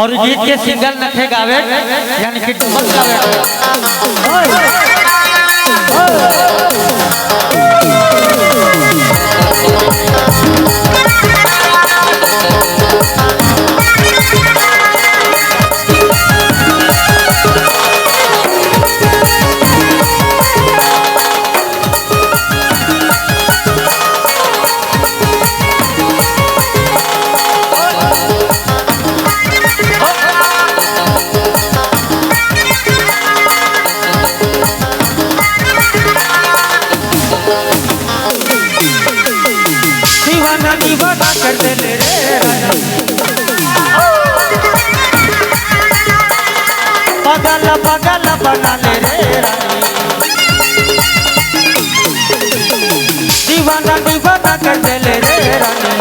और गीत के सिंगल नखे गावे यानी कि डबल गावे। दीवाना दीवाना कर दे रे राजा, पागल पागल बना ले रे रानी। दीवाना दीवाना कर दे रे रानी,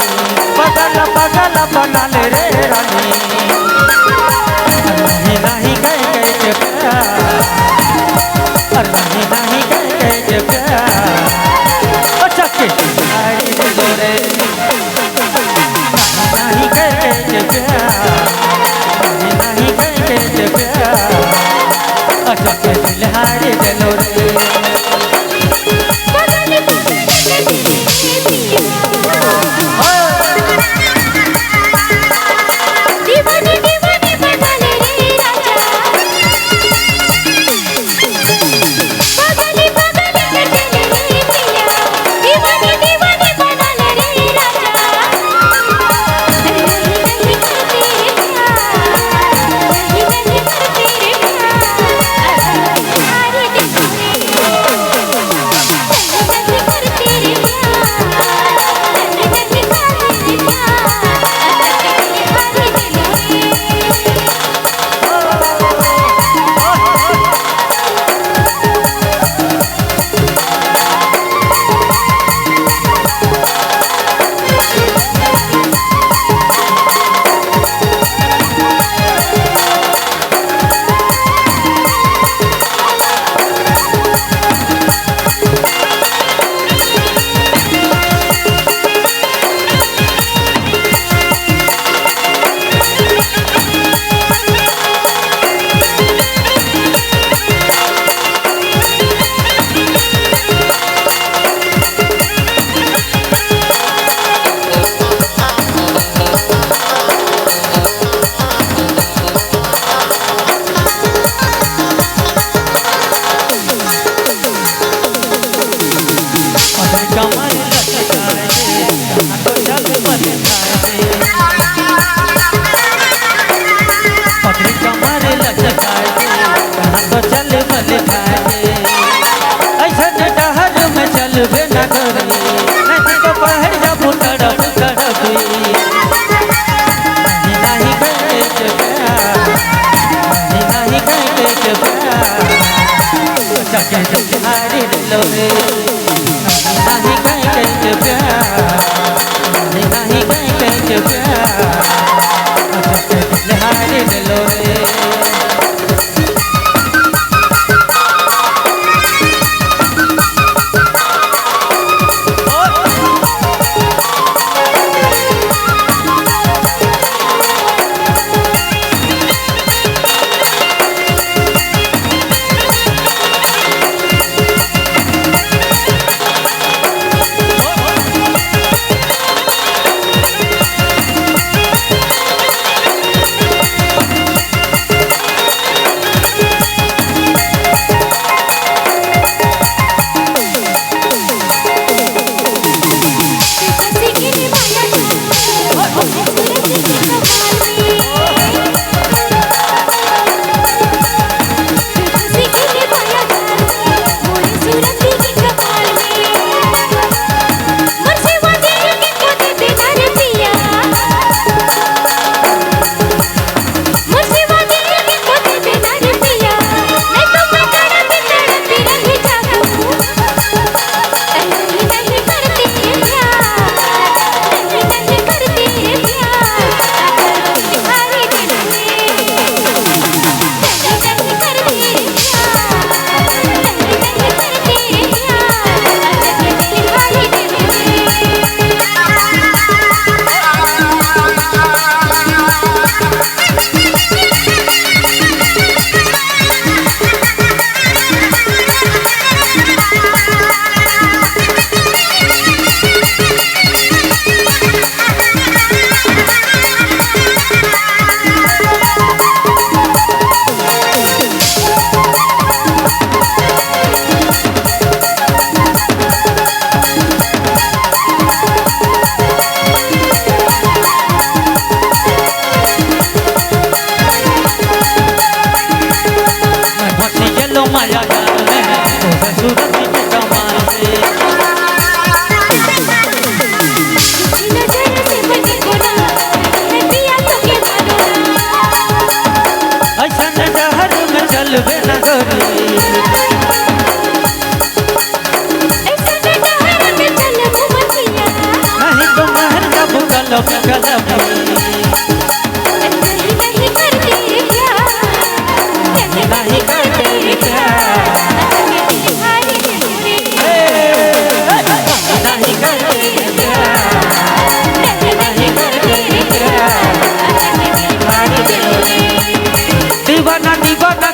पागल पागल बना ले रे रानी। नहीं नहीं कह कह के प्यार, नहीं नहीं कह कह के प्यार, चके रे नहीं कह के प्यार, नहीं कह के प्यार, चके दिल हारे दिलो रे। दीवाने दीवाने बना ले रे राजा, पागल पागल कर दे रे पिया। दीवाने दीवाने बना ले रे राजा, नहीं नहीं करते रे प्यार, नहीं नहीं करते रे प्यार, हारे दिल रे। नहीं नहीं करते रे प्यार, नहीं नहीं करते रे प्यार, हारे दिल रे। कमर लचकाए तो चल बल खाए, पतली कमर लचकाए तो चल बल खाए। ऐसा डहर में चलबे न करी, नहीं तो पहर जब तड़प तड़पी। नहीं नहीं कह के प्यार, नहीं नहीं कह के प्यार, चके हारे दिलो रे। नहीं कह के प्यार, नहीं नहीं कह के प्यार, चके दिल हारे दिलो रे। Oh,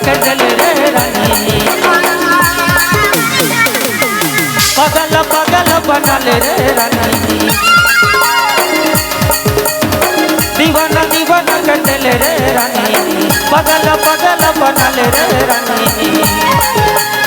कर दिल रे रानी। पागल पागल बना ले रे रानी, दीवाना दीवाना कर दिल रे रानी, पागल पागल बना ले रे रानी।